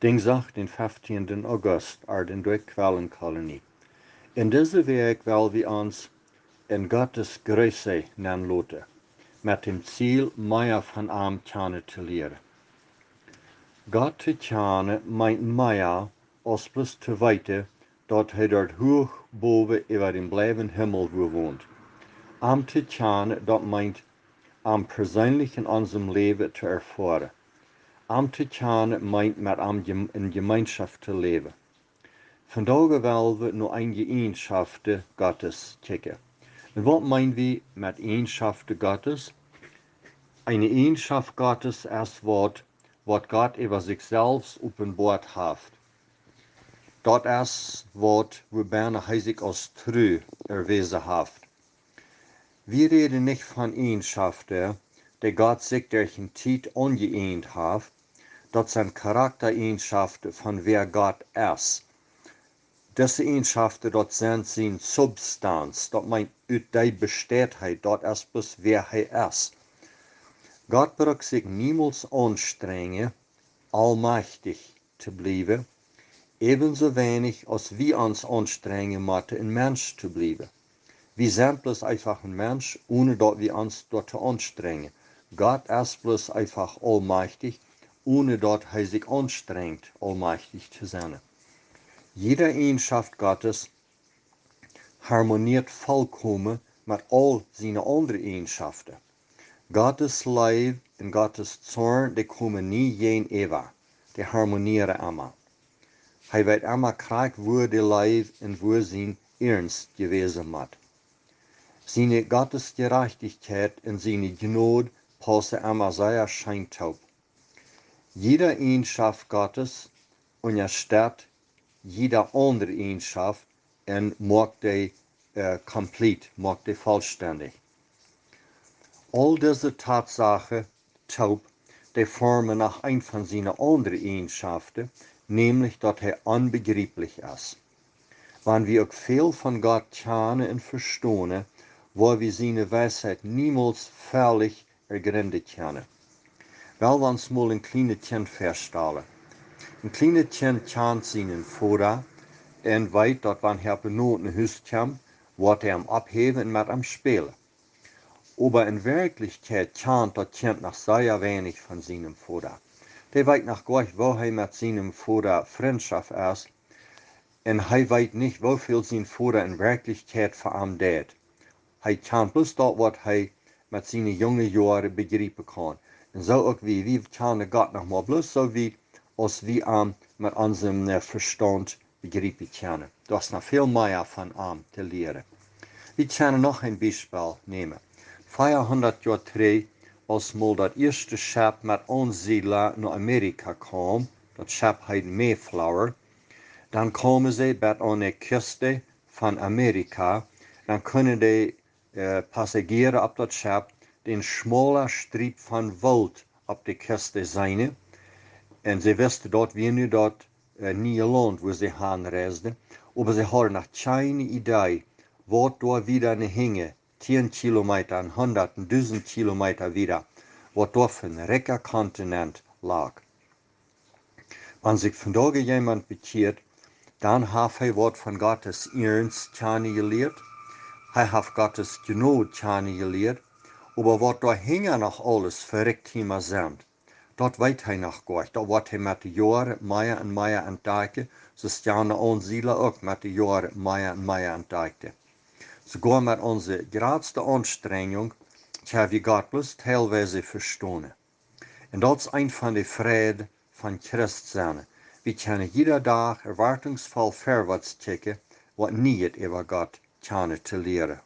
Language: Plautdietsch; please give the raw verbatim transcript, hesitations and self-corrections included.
Dinsdach, dän feftienden August, ea de Doakjquellenkolonie. En dise Wäakj well wie ons en Gottes Größe nenloten, met dem Ziel, mea von am kjanen to lieren. Gott to kjanen meent mea aus bloos to weeten, daut hee doa huach bowen äwa dän bleiwen Himmel wont. Am to kjanen, daut meent, am perseenlich en onsem Läwen to erfoaren. Am to kjanen meent, met am Gem-, en Jemeenschoft to läwen. Vondoag well wie no eenje Eajenschoften Gottes kjikjen. Un waut meen wie met Eajenschoften Gottes? Eene Eajenschoft Gottes es waut, waut Gott äwa sikj selfst openboat haft. Daut es waut, wuabennen hee sikj aus tru erwäsen haft. Wie räden nich von Eajenschoften, dee Gott sikj derch de Tiet aunjeeejent haft. Daut sent Charaktereajenschoften von wäa Gott es. Dise Eajenschoften, daut sent siene Substanz, daut meent, ut dee besteit hee, daut es bloos wäa hee es. Gott brukt sikj niemols aunstrenjen, aulmajchtich to bliewen, äwensoo weinich aus wie ons aunstrenjen motten, een Mensch to bliewen. Wie sent bloos eefach een Mensch, onen daut wie ons doatoo aunstrenjen. Gott es bloos eefach aulmajchtich, onen daut hee sikj aunstrenjt, aulmajchtich to sennen. Jiede Eajenschoft Gottes harmonieet volkomen met aul siene aundre Eajenschoften. Gottes Leew un Gottes Zorn, dee komen nie jäajenäwa, dee harmonieren emma. Hee weet emma krakjt, wua de Leew un wua sien Iernst jewäsen mott. Siene Gottes Jerajchtichkjeit un siene Jnod paussen emma sea scheen toop. Jiede Eajenschoft Gottes unjastett jiede aundre Eajenschoft un moakt dee, äh, complete, moakt dee vollstendich. Aul dise Tatsachen toop, dee formen noch een von siene aundre Eajenschoften, nämlich daut hee onbejrieplich es. Wan wie uk väl von Gott kjanen un vestonen, woa wie siene Weisheit niemols völlich ergrinden kjennen. Well wie ons mol een kjlienet Kjint väastalen. Een kjlienet Kjint kjant sienen Voda un weet, daut wan hee opp de Noten no Hus kjemt, woat hee am opphäwen un met am spälen. Oba en Werkjlichkjeit kjant daut Kjint noch sea weinich von sienen Voda. Dee weet noch goanich, woo hee met sienen Voda Frintschoft es, un hee weet nich, woo väl sien Voda en Werkjlichkjeit fa am deit. Hee kjant bloos daut, waut hee met siene junge Joaren bejriepen kaun. Un soo uk wie, wie kjanen Gott noch mau bloos soo wiet, aus wie am met onsem, äh, Vestaunt bejriepen kjennen. Doa es noch väl mea von am to lieren. Wie kjennen noch een Biespel nämen. Veahundat Joa trigj, aus mol daut ieeschte Schepp met Aunsiedla no Amerika kjeem, daut Schepp heet Mayflower, dan kjeemen see bat aun de Kjast von Amerika, dan kunnen de, äh, Passagieren opp daut Schepp dän schmaulen Striep von Woolt opp de Kjast seenen. Un see wisten, daut wia nu daut, äh, niee Launt, wua see han reisden. Oba see hauden noch kjeene Idee, waut doa wieda hinjen, tieen Kilometa, hundat un dusent Kilometa wieda, waut doa fa een rikja Kontinent lach. Wan sikj vondoag jemaunt bekjieet, dan haft hee waut von Gottes Iernst kjanen jelieet. Hee haft Gottes Jnod kjanen jelieet. Oba waut doa hinjen noch aules fa Rikjtiema sent, daut weet hee noch goanich. Daut woat hee met de Joaren mea un mea entdakjen, soo aus jane Aunsiedla uk met de Joaren mea un mea entdakjten. Soogoa met onse jratste Aunstrenjunk kjenn wie Gott bloos deelwies vestonen. Un daut es eent von de Freid von Christ sennen. Wie kjennen jieda Dach erwartungsvoll verwoats kjikjen, waut Nieet äwa Gott kjanen to lieren.